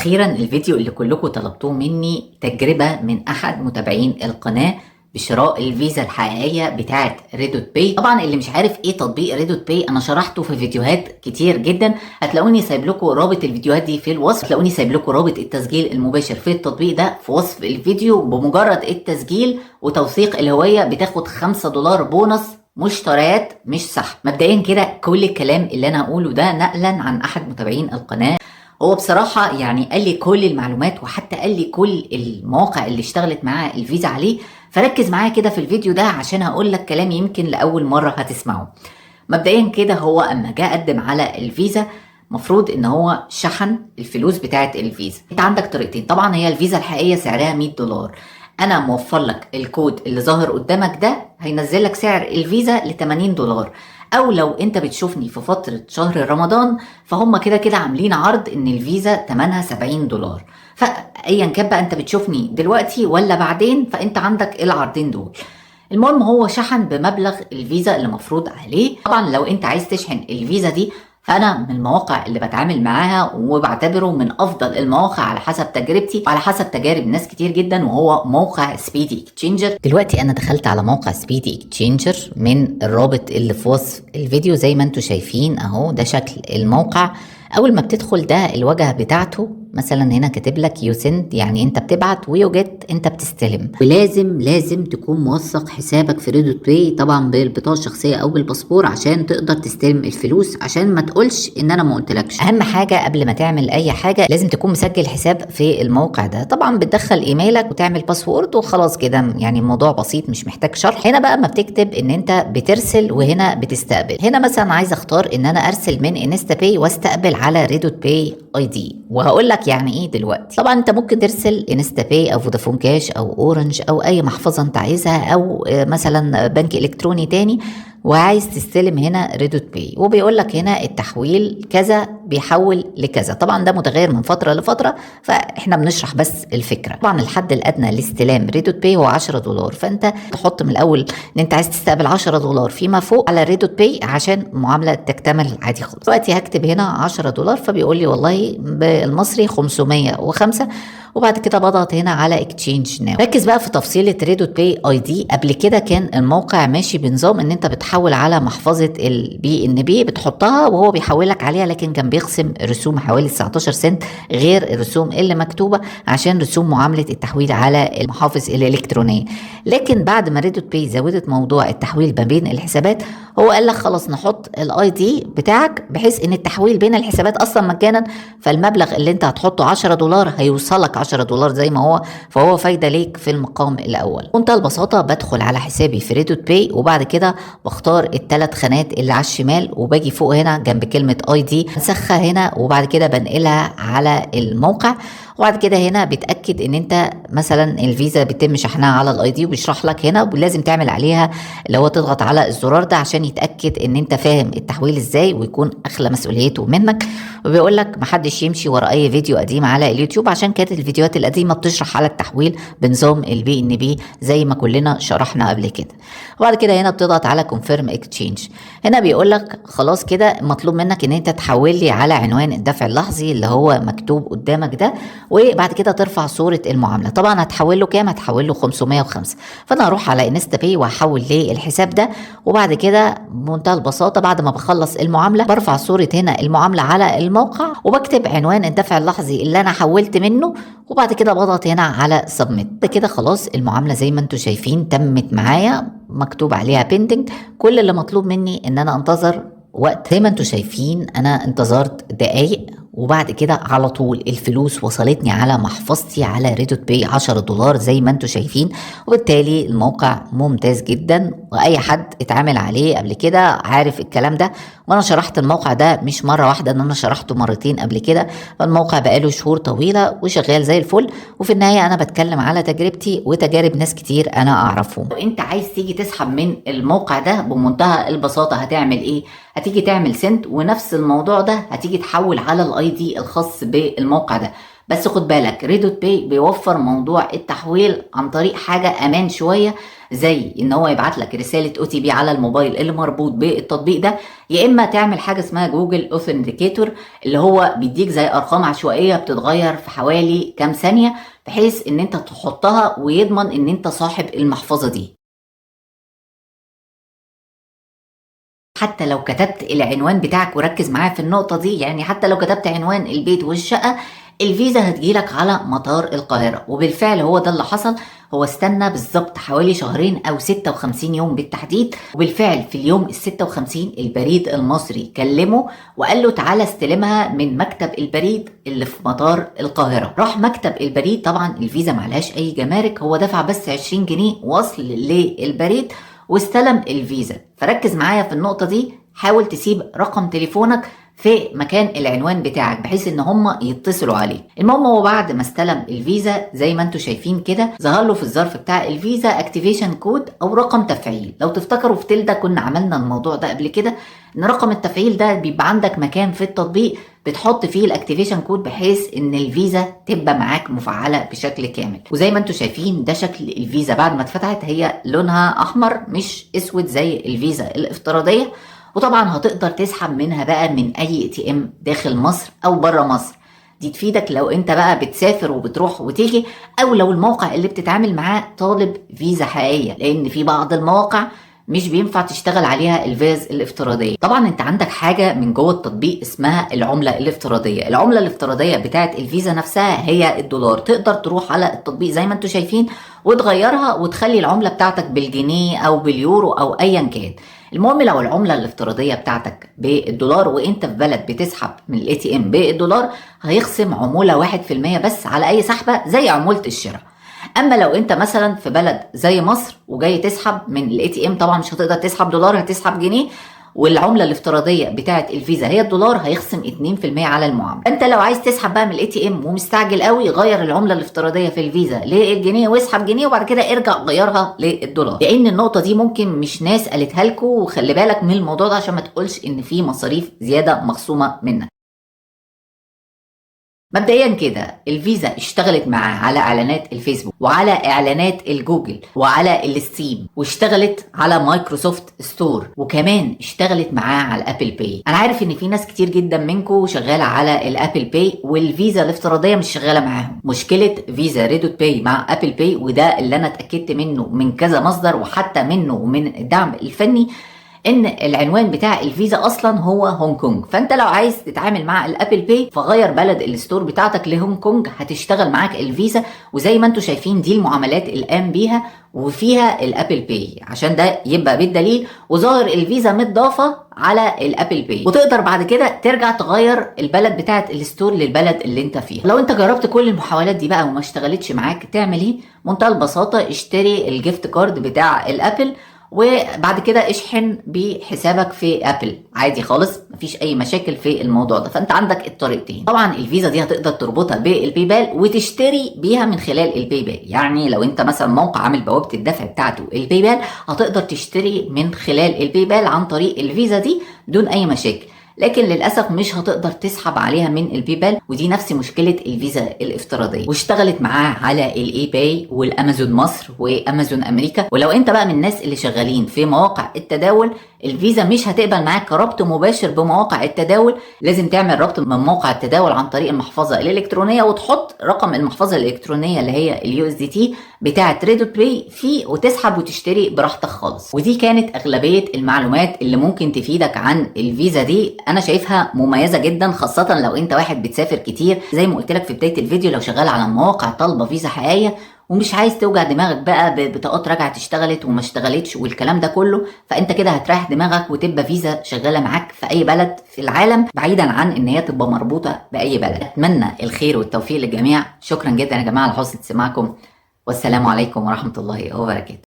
واخيرا الفيديو اللي كلكم طلبتوه مني، تجربة من احد متابعين القناة بشراء الفيزا الحقيقية بتاعة ريدوت باي. طبعا اللي مش عارف ايه تطبيق ريدوت باي انا شرحته في فيديوهات كتير جدا، هتلاقوني سايب لكم رابط الفيديوهات دي في الوصف، هتلاقوني سايب لكم رابط التسجيل المباشر في التطبيق ده في وصف الفيديو. بمجرد التسجيل وتوثيق الهوية بتاخد $5 بونص مشتريات مش سحب. مبدئيا كده كل الكلام اللي انا هقوله ده نقلا عن احد متابعين القناة، هو بصراحة يعني قال لي كل المعلومات وحتى قال لي كل المواقع اللي اشتغلت معاه الفيزا عليه، فركز معايا كده في الفيديو ده عشان هقول لك كلام يمكن لأول مرة هتسمعه. مبدئيا كده هو اما جه قدم على الفيزا مفروض ان هو شحن الفلوس بتاعت الفيزا. انت عندك طريقتين، طبعا هي الفيزا الحقيقية سعرها $100، انا موفر لك الكود اللي ظاهر قدامك ده هينزل لك سعر الفيزا ل $80، او لو انت بتشوفني في فترة شهر رمضان فهم كده كده عاملين عرض ان الفيزا تمنها $70. فايا كان بقى انت بتشوفني دلوقتي ولا بعدين فانت عندك العرضين دول. المهم هو شحن بمبلغ الفيزا اللي مفروض عليه. طبعا لو انت عايز تشحن الفيزا دي فانا من المواقع اللي بتعامل معاها وبعتبره من افضل المواقع على حسب تجربتي وعلى حسب تجارب ناس كتير جدا، وهو موقع Speedy Exchanger. دلوقتي انا دخلت على موقع Speedy Exchanger من الرابط اللي في وصف الفيديو زي ما انتم شايفين اهو، ده شكل الموقع. اول ما بتدخل ده الواجهة بتاعته، مثلا هنا كاتب لك you send يعني انت بتبعت، و you get انت بتستلم. ولازم تكون موثق حسابك في ريدوت باي طبعا بالبطاقه الشخصية او بالباسبور عشان تقدر تستلم الفلوس، عشان ما تقولش ان انا ما قلتلكش. اهم حاجة قبل ما تعمل اي حاجة لازم تكون مسجل حساب في الموقع ده. طبعا بتدخل ايميلك وتعمل password وخلاص كده، يعني الموضوع بسيط مش محتاج شرح. هنا بقى ما بتكتب ان انت بترسل وهنا بتستقبل. هنا مثلا عايز اختار ان انا ارسل من InstaPay واستقبل على ريدوت باي ID، وهقول لك يعني ايه دلوقتي. طبعا انت ممكن ترسل InstaPay او فودافون كاش او اورنج او اي محفظة انت عايزها، او مثلا بنك الكتروني تاني، وعايز تستلم هنا ريدوت باي، وبيقول لك هنا التحويل كذا بيحول لكذا. طبعا ده متغير من فترة لفترة، فاحنا بنشرح بس الفكرة. طبعا الحد الادنى لاستلام ريدوت باي هو $10، فانت تحط من الاول ان انت عايز تستقبل $10 فيما فوق على ريدوت باي عشان المعاملة تكتمل عادي خالص. دلوقتي هكتب هنا $10، فبيقول لي والله بالمصري 505، وبعد كده بضغط هنا على exchange now. ركز بقى في تفصيله ريدوت باي ID. قبل كده كان الموقع ماشي بنظام ان انت بتحول على محفظة ال BNB، بتحطها وهو بيحولك عليها، لكن كان بيخصم رسوم حوالي 19 سنت غير الرسوم اللي مكتوبة عشان رسوم معاملة التحويل على المحافظ الالكترونية. لكن بعد ما ريدوت باي زودت موضوع التحويل ما بين الحسابات، هو قال لك خلاص نحط ال ID بتاعك بحيث ان التحويل بين الحسابات اصلا مجانا، فالمبلغ اللي انت هتحطه $10 هيوصلك $10 زي ما هو، فهو فايده ليك في المقام الاول. بمنتهى البساطة بدخل على حسابي في ريدوت باي، وبعد كده بختار الثلاث خانات اللي على الشمال، وباجي فوق هنا جنب كلمة ID انسخها هنا، وبعد كده بنقلها على الموقع. وبعد كده هنا بتاكد ان انت مثلا الفيزا بيتم شحنها على ال ID، وبيشرح لك هنا ولازم تعمل عليها اللي هو تضغط على الزرار ده عشان يتاكد ان انت فاهم التحويل ازاي ويكون اخلى مسؤوليته منك. وبيقول لك محدش يمشي ورا اي فيديو قديم على اليوتيوب، عشان كانت الفيديوهات القديمة بتشرح على التحويل بنظام ال BNB زي ما كلنا شرحنا قبل كده. وبعد كده هنا بتضغط على confirm exchange. هنا بيقول لك خلاص كده مطلوب منك ان انت تحول لي على عنوان الدفع اللحظي اللي هو مكتوب قدامك ده، وبعد كده ترفع صوره المعاملة. طبعا هتحول له كام؟ هتحول له 505. فانا هروح على InstaPay وهحول للحساب ده، وبعد كده بمنتهى البساطة بعد ما بخلص المعاملة برفع صوره هنا المعاملة على الموقع، وبكتب عنوان الدفع اللحظي اللي انا حولت منه، وبعد كده بضغط هنا على submit. كده خلاص المعاملة زي ما انتم شايفين تمت معايا، مكتوب عليها pending. كل اللي مطلوب مني ان انا انتظر وقت. زي ما انتم شايفين انا انتظرت دقايق، وبعد كده على طول الفلوس وصلتني على محفظتي على ريدوت باي $10 زي ما انتم شايفين. وبالتالي الموقع ممتاز جدا، واي حد اتعامل عليه قبل كده عارف الكلام ده، وانا شرحت الموقع ده مش مرة واحدة، ان انا شرحته مرتين قبل كده. فالموقع بقاله شهور طويلة وشغال زي الفل، وفي النهاية انا بتكلم على تجربتي وتجارب ناس كتير انا اعرفهم. لو انت عايز تيجي تسحب من الموقع ده بمنتهى البساطة هتعمل ايه؟ هتيجي تعمل send، ونفس الموضوع ده هتيجي تحول على ال ID الخاص بالموقع ده. بس خد بالك، RedotPay بيوفر موضوع التحويل عن طريق حاجة امان شوية، زي ان هو يبعت لك رسالة OTP على الموبايل اللي مربوط بالتطبيق ده، يا اما تعمل حاجة اسمها Google Authenticator اللي هو بيديك زي ارقام عشوائية بتتغير في حوالي كام ثانية، بحيث ان انت تحطها ويضمن ان انت صاحب المحفظة دي. حتى لو كتبت العنوان بتاعك، وركز معايا في النقطة دي، يعني حتى لو كتبت عنوان البيت والشقة، الفيزا هتجيلك على مطار القاهرة. وبالفعل هو ده اللي حصل. هو استنى بالظبط حوالي شهرين او 56 يوم بالتحديد، وبالفعل في اليوم ال 56 البريد المصري كلمة وقال له تعالى استلمها من مكتب البريد اللي في مطار القاهرة. راح مكتب البريد، طبعا الفيزا معلهاش اي جمارك، هو دفع بس 20 جنيه وصل للبريد واستلم الفيزا. فركز معايا في النقطة دي، حاول تسيب رقم تليفونك في مكان العنوان بتاعك بحيث ان هم يتصلوا عليه. المهم هو بعد ما استلم الفيزا زي ما انتم شايفين كده، ظهر له في الظرف بتاع الفيزا activation code او رقم تفعيل. لو تفتكروا في تلدا كنا عملنا الموضوع ده قبل كده، ان رقم التفعيل ده بيبقى عندك مكان في التطبيق بتحط فيه ال activation code بحيث ان الفيزا تبقى معاك مفعله بشكل كامل. وزي ما انتم شايفين ده شكل الفيزا بعد ما اتفتحت، هي لونها احمر مش اسود زي الفيزا الافتراضية. وطبعا هتقدر تسحب منها بقى من اي ATM داخل مصر او بره مصر. دي تفيدك لو انت بقى بتسافر وبتروح وتيجي، او لو الموقع اللي بتتعامل معاه طالب فيزا حقيقية، لان في بعض المواقع مش بينفع تشتغل عليها الفيز الافتراضية. طبعا انت عندك حاجة من جوه التطبيق اسمها العملة الافتراضية. العملة الافتراضية بتاعت الفيزا نفسها هي الدولار. تقدر تروح على التطبيق زي ما انتم شايفين وتغيرها وتخلي العملة بتاعتك بالجنيه او باليورو او ايا كان. المهم لو العملة الافتراضية بتاعتك بالدولار وانت في بلد بتسحب من ال ATM بالدولار، هيخصم عمولة 1% بس على اي سحبة زي عمولة الشراء. اما لو انت مثلا في بلد زي مصر وجاي تسحب من ال ATM، طبعا مش هتقدر تسحب دولار، هتسحب جنيه، والعمله الافتراضية بتاعه الفيزا هي الدولار، هيخصم 2% على المعاملة. انت لو عايز تسحب بقى من ال ATM ومستعجل قوي، غير العملة الافتراضية في الفيزا للجنيه واسحب جنيه، وبعد كده ارجع غيرها للدولار. لان النقطة دي ممكن مش ناس قالتها لكم، وخلي بالك من الموضوع ده عشان ما تقولش ان في مصاريف زيادة مخصومه منك. مبدئيا كده الفيزا اشتغلت معاه على اعلانات الفيسبوك وعلى اعلانات الجوجل وعلى ال Steam، واشتغلت على Microsoft Store، وكمان اشتغلت معاه على ال Apple Pay. انا عارف ان في ناس كتير جدا منكم شغالة على ال Apple Pay والفيزا الافتراضية مش شغالة معاهم. مشكلة فيزا RedotPay مع Apple Pay، وده اللي انا اتاكدت منه من كذا مصدر وحتى منه ومن الدعم الفني، ان العنوان بتاع الفيزا اصلا هو هونج كونج. فانت لو عايز تتعامل مع ال Apple Pay فغير بلد ال store بتاعتك لهونج كونج، هتشتغل معاك الفيزا. وزي ما انتم شايفين دي المعاملات اللي قام بيها وفيها ال Apple Pay، عشان ده يبقى بالدليل، وظاهر الفيزا متضافه على ال Apple Pay. وتقدر بعد كده ترجع تغير البلد بتاعت ال store للبلد اللي انت فيها. لو انت جربت كل المحاولات دي بقى وما اشتغلتش معاك تعمل ايه؟ منتهى البساطة، اشتري ال gift card بتاع ال Apple وبعد كده اشحن بحسابك في Apple عادي خالص، مفيش اي مشاكل في الموضوع ده. فانت عندك الطريقتين. طبعا الفيزا دي هتقدر تربطها بال PayPal وتشتري بيها من خلال ال PayPal. يعني لو انت مثلا موقع عامل بوابه الدفع بتاعته ال PayPal، هتقدر تشتري من خلال ال PayPal عن طريق الفيزا دي دون اي مشاكل. لكن للاسف مش هتقدر تسحب عليها من ال PayPal، ودي نفس مشكلة الفيزا الافتراضية. واشتغلت معاه على ال eBay والامازون مصر وامازون امريكا. ولو انت بقى من الناس اللي شغالين في مواقع التداول، الفيزا مش هتقبل معاك ربط مباشر بمواقع التداول، لازم تعمل ربط من موقع التداول عن طريق المحفظة الالكترونية، وتحط رقم المحفظة الالكترونية اللي هي ال USDT بتاعه RedotPay فيه، وتسحب وتشتري براحتك خالص. ودي كانت اغلبية المعلومات اللي ممكن تفيدك عن الفيزا دي. انا شايفها مميزة جدا، خاصة لو انت واحد بتسافر كتير زي ما قلت لك في بداية الفيديو، لو شغال على مواقع طالبه فيزا حقيقية ومش عايز توجع دماغك بقى ببطاقات رجعت اشتغلت وما اشتغلتش والكلام ده كله، فانت كده هتريح دماغك وتبقى فيزا شغالة معاك في اي بلد في العالم، بعيدا عن ان هي تبقى مربوطة باي بلد. اتمنى الخير والتوفيق للجميع. شكرا جدا يا جماعة لحسن استماعكم، والسلام عليكم ورحمة الله وبركاته.